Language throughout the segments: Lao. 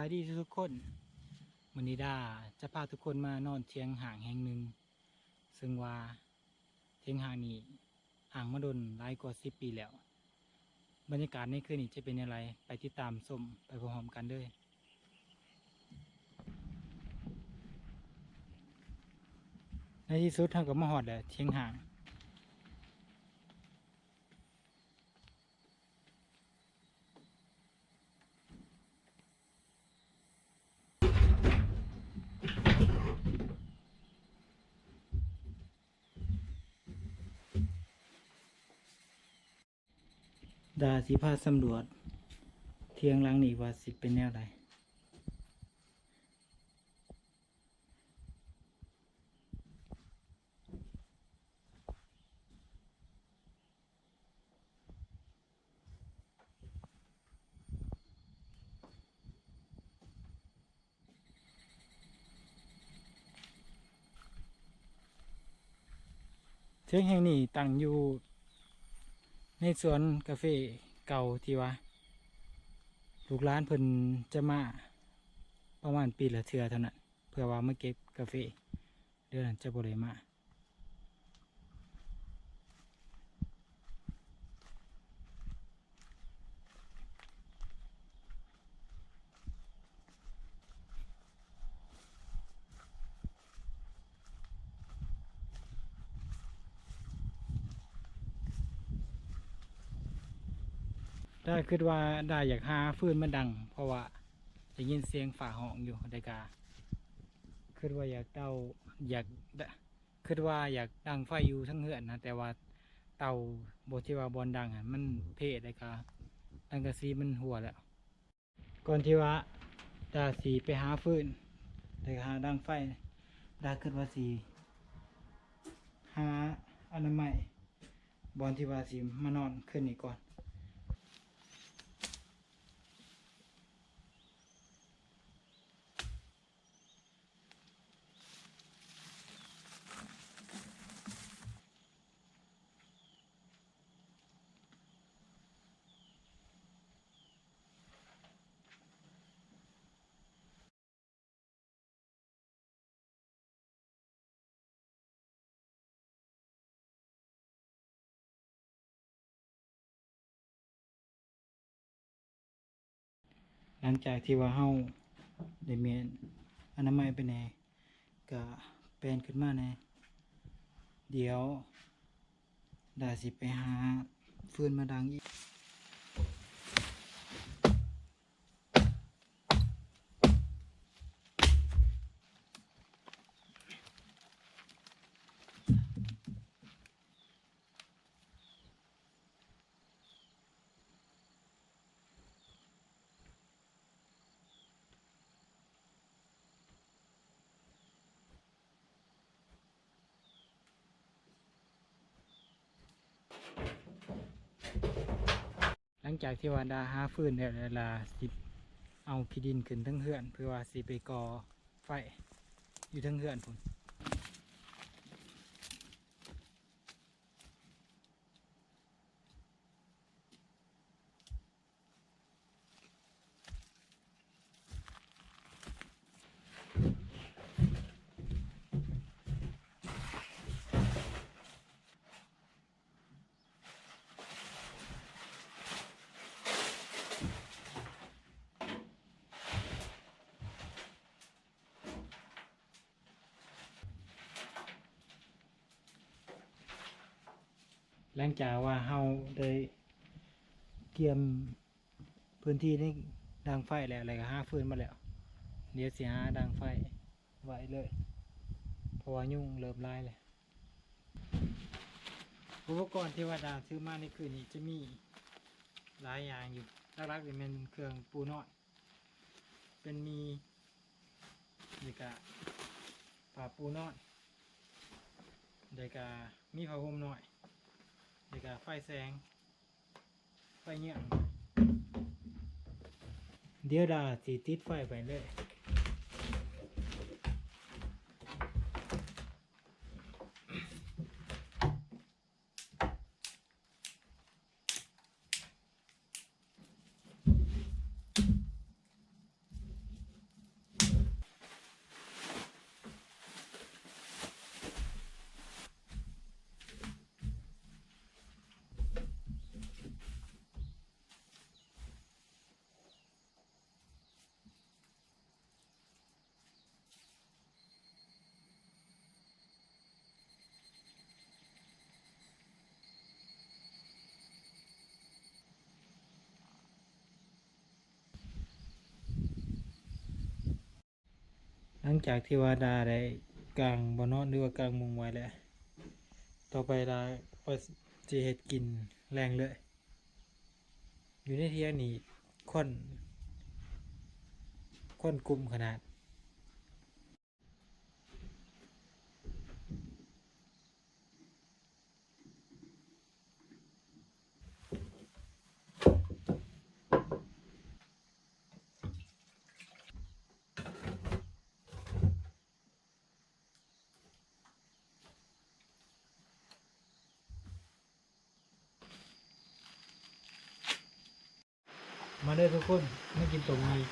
ສະບາຍດີທຸກໆຄົນ, ມື້ນີ້ດາຈະພາທຸກຄົນມານອນຖຽງຮ້າງແຫ່ງໜຶ່ງ ເຊິ່ງວ່າຖຽງຮ້າງນີ້ຮ້າງມາດົນຫຼາຍກວ່າສິບປີແລ້ວ. ບັນຍາກາດໃນຄືນນີ້ຈະເປັນແນວໃດ ໄປຕິດຕາມຊົມໄປພ້ອມໆກັນເລີຍ. ໃນທີ່ສຸດເຮົາກໍມາຮອດແລ້ວ ຖຽງຮ້າງ. ດາຊິພາສຳຫຼວດຖຽງຫຼັງນີ້ວ່າຊິເປັນແນວໃດ. ເຖິງແຫ່ງນີ້ຕັ້ງຢູ່ໃນສວນກາເຟເກົ່າ ທີ່ວ່າລູກຫຼານເພິ່ນຈະມາປະມານປີລະເທື່ອເທົ່ານັ້ນ ເພື່ອວ່າມາເກັບກາເຟ, ເດືອນນັ້ນຈະບໍ່ໄດ້ມາ. ດາຄິດວ່າດາຢາກຫາຟືນມາດັງ ເພາະວ່າໄດ້ຍິນສຽງຟ້າຮ້ອງຢູ່ ແລ້ວກະຄິດວ່າຢາກເຕົາ ຢາກ ຄິດວ່າຢາກດັງໄຟຢູ່ເທິງເຮືອນນະ ແຕ່ວ່າເຕົາ ບໍ່ ທີ່ວ່າບ່ອນດັງຫັ້ນມັນເພ ແລ້ວກະສັງກະສີມັນຮົ່ວແລ້ວ. ກ່ອນທີ່ວ່າດາຊິໄປຫາຟືນ ແລ້ວກະຫາດັງໄຟ, ດາຄິດວ່າຊິຫາອະນາໄມ ບ່ອນທີ່ວ່າຊິມານອນຄືນນີ້ກ່ອນ. ຫຼັງຈາກທີ່ວ່າເຮົາໄດ້ມ້ຽນອະນາໄມໄປແດ່ ກະແປ່ນຂຶ້ນມາແດ່, ດຽວດາຊິໄປຫາຟືນມາດັງອີກ. ຫຼັງຈາກທີ່ວ່າດາຫາຟືນແລ້ວ ແລ້ວດາຊິເອົາຂີ້ດິນຂຶ້ນເທິງເຮືອນ ເພື່ອວ່າຊິໄປກໍ່ໄຟຢູ່ເທິງເຮືອນພຸ້ນ. ຫຼັງຈາກວ່າເຮົາໄດ້ກຽມພື້ນທີ່ໃນດັງໄຟແລ້ວ ແລ້ວກໍຫາຟືນມາແລ້ວ, ດຽວຊິຫາດັງໄຟໄວ້ເລີຍ ເພາະວ່າຍຸງເລີ່ມຫຼາຍແລ້ວ. ອຸປະກອນທີ່ວ່າດາຊື້ມາໃນຄືນນີ້ຈະມີຫຼາຍຢ່າງຢູ່, ຫຼັກໆນີ້ແມ່ນເຄື່ອງປູນອນ ເປັນໝີ່ ແລ້ວກະຜ້າປູນອນ ແລ້ວກະມີຜ້າຫົ່ມນ້ອຍ ແລ້ວກະໄຟແສງ ໄຟເຍືອງ. ດຽວດາຊິຕິດໄຟໄປເລີຍ. ເ ຫຼັງຈາກທີ່ວ່າດາໄດ້ກາງບ່ອນນອນ ຫຼືວ່າກາງມຸງໄວ້ແລ້ວ, ຕໍ່ໄປດາກໍຊິເຮັດກິນແລງເລີຍ. ຢູ່ໃນຖຽງນີ້ ຄວັນ ຄວັນກຸ້ມຂະໜາດ. ມາເດີທຸກຄົນ ມາກິນຕົ້ມໝີ່.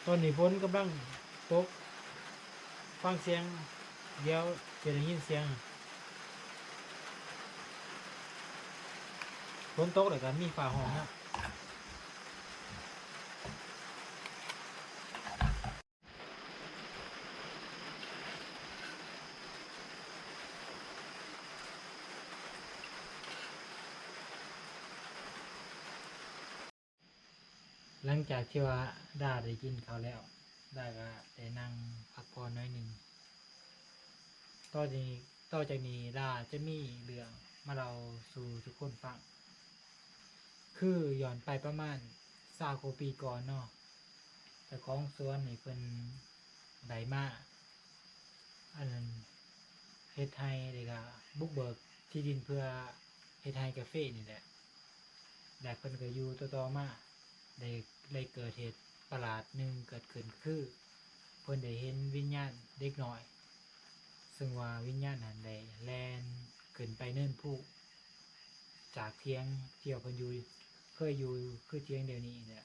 ຕອນນີ້ຝົນກຳລັງຕົກ, ຟັງສຽງ ດຽວຈະໄດ້ຍິນສຽງຝົນຕົກ ແລ້ວກໍມີຟ້າຮ້ອງນຳ. ຫຼັງຈາກທີ່ວ່າດາໄດ້ກິນເຂົ້າແລ້ວ, ດາກໍໄດ້ນັ່ງພັກຜ່ອນໜ້ອຍໜຶ່ງ. ຕໍ່ຈາກນີ້ ຕໍ່ຈາກນີ້ດາຈະມີເລື່ອງມາເລົ່າສູ່ທຸກຄົນຟັງ. ຄືຍ້ອນໄປປະມານຊາວກວ່າປີກ່ອນເນາະ, ເຈົ້າຂອງສວນນີ້ເພິ່ນໄດ້ມາ ອັນນັ້ນ ເຮັດໄຮ່ ແລ້ວກະບຸກເບີກທີ່ດິນເພື່ອເຮັດໄຮ່ກາເຟນີ້ແຫຼະ. ແລະເພິ່ນກໍຢູ່ຕໍ່ໆມາ ໄດ້ ໄດ້ເກີດເຫດປະຫຼາດໜຶ່ງເກີດຂຶ້ນ ຄືເພິ່ນໄດ້ເຫັນວິນຍານເດັກນ້ອຍ ເຊິ່ງວ່າວິນຍານນັ້ນໄດ້ແລ່ນຂຶ້ນໄປເນີນພູ ຈາກຖຽງທີ່ວ່າເພິ່ນຢູ່ ເຄີຍຢູ່ ຄືຖຽງດຽວນີ້ແຫຼະ.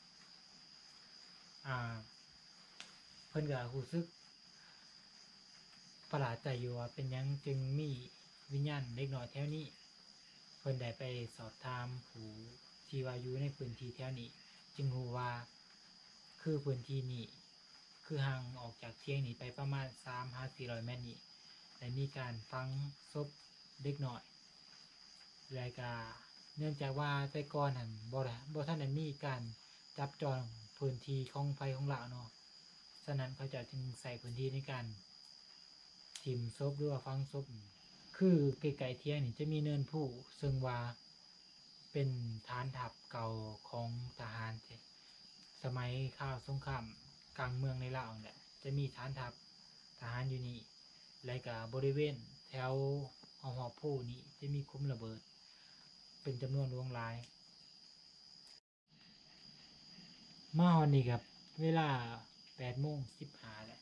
ອ່າ ເພິ່ນກໍຮູ້ສຶກປະຫຼາດໃຈຢູ່ວ່າເປັນຫຍັງຈຶ່ງມີວິນຍານເດັກນ້ອຍແຖວນີ້. ເພິ່ນໄດ້ໄປສອບຖາມຜູ້ທີ່ວ່າຢູ່ໃນພື້ນທີ່ແຖວນີ້ ຈຶ່ງຮູ້ວ່າ ຄືພື້ນທີ່ນີ້ ຄືຫ່າງອອກຈາກຖຽງນີ້ໄປປະມານສາມຫາສີ່ຮ້ອຍແມັດນີ້ ໄດ້ມີການຝັງສົບເດັກນ້ອຍ. ແລະກະເນື່ອງຈາກວ່າແຕ່ກ່ອນຫັ້ນບໍ່ໄດ້ ບໍ່ທັນໄດ້ມີການຈັບຈອງພື້ນທີ່ຂອງໃຜຂອງລາວເນາະ, ສະນັ້ນເຂົາເຈົ້າຈຶ່ງໃຊ້ພື້ນທີ່ໃນການຖິ້ມສົບ ຫຼືວ່າຝັງສົບ. ຄືໃກ້ໆຖຽງນີ້ຈະມີເນີນພູ ເຊິ່ງວ່າເປັນຖານທັບເກົ່າຂອງທະຫານ ສະໄໝຄາວສົງຄາມກາງເມືອງໃນລາວຫັ້ນແຫຼະ ຈະມີຖານທັບທະຫານຢູ່ນີ້. ແລະກະບໍລິເວນແຖວຮອບໆພູນີ້ຈະມີຂຸມລະເບີດເປັນຈຳນວນຫຼວງຫຼາຍ. ມາຮອດນີ້ກໍເວລາແປດໂມງສິບຫ້າແລ້ວ,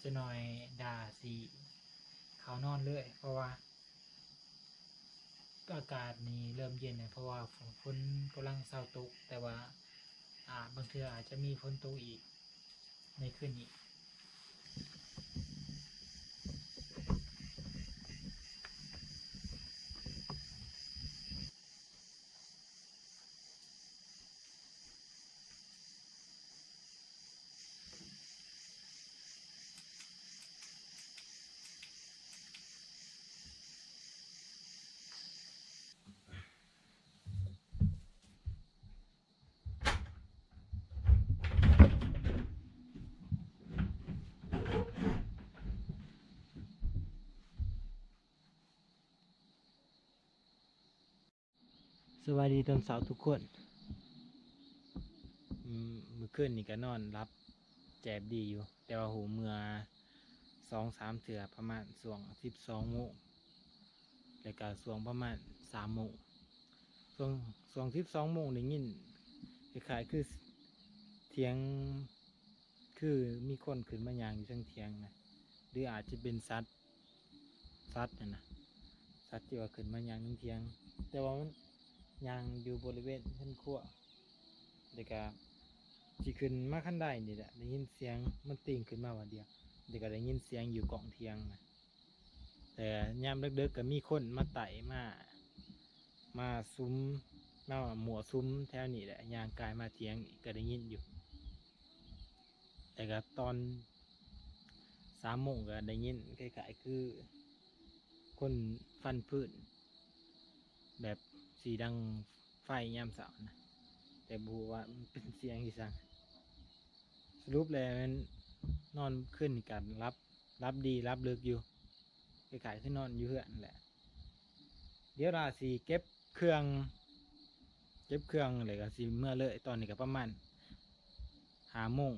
ຈັກໜ່ອຍດາຊິເຂົ້ານອນເລີຍ ເພາະວ່າ ອາກາດນີ້ເລີ່ມເຢັນແລ້ວ ເພາະວ່າຝົນກຳລັງເຊົາຕົກ, ແຕ່ວ່າ ອາ ບາງເທື່ອອາດຈະມີຝົນຕົກອີກໃນຄືນນີ້. ສະບາຍດີຕອນເຊົ້າທຸກຄົນ. ອືມ ມື້ຄືນນີ້ກໍນອນຫຼັບແຈບດີຢູ່, ແຕ່ວ່າຫູເມື່ອສອງສາມເທື່ອ ປະມານຊ່ວງສິບສອງໂມງ ແລ້ວກໍຊ່ວງປະມານສາມໂມງ. ຊ່ວງ ຊ່ວງສິບສອງໂມງໄດ້ຍິນຄ້າຍໆຄືຖຽງ ຄືມີຄົນຂຶ້ນມາຍ່າງຢູ່ເທິງຖຽງນະ ຫຼືອາດຈະເປັນສັດ ສັດຫັ້ນນະ ສັດທີ່ວ່າຂຶ້ນມາຍ່າງເທິງຖຽງ, ແຕ່ວ່າມັນຍ່າງຢູ່ບໍລິເວນເຮືອນຄົວ ແລ້ວກະຊິຂຶ້ນມາຄັນໄດນີ້ແຫຼະ ໄດ້ຍິນສຽງມັນຕີງຂຶ້ນມາບາດດຽວ, ແລ້ວກະໄດ້ຍິນສຽງຢູ່ກ້ອງຖຽງນະ. ແຕ່ຍາມເດິກໆກໍມີຄົນມາໄຕ່ ມາ ມາສຸມ ມາມົ້ວສຸມແຖວນີ້ແຫຼະ, ຍ່າງກາຍມາຖຽງນີ້ກໍໄດ້ຍິນຢູ່. ແຕ່ກໍຕອນສາມໂມງກໍໄດ້ຍິນຄ້າຍໆຄືຄົນຟັນພື້ນ ແບບສີດັງໄຟຍາມເຊົ້ານະ, ແຕ່ບໍ່ຮູ້ວ່າມັນເປັນສຽງອີ່ສັງ. ສະຫຼຸບແລ້ວແມ່ນ ນອນຄືນນີ້ກໍຫຼັບ ຫຼັບດີ ຫຼັບເລິກຢູ່ ຄ້າຍໆຄືນອນຢູ່ເຮືອນແຫຼະ. ດຽວລາຊິເກັບເຄື່ອງ ເກັບເຄື່ອງແລ້ວກໍຊິເມືອເລີຍ. ຕອນນີ້ກໍປະມານຫ້າໂມງ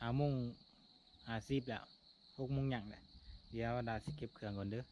ຫ້າໂມງຫ້າສິບແລ້ວ ຫົກໂມງຍັງແຫຼະ. ດຽວລາຊິເກັບເຄື່ອງກ່ອນເດີ້.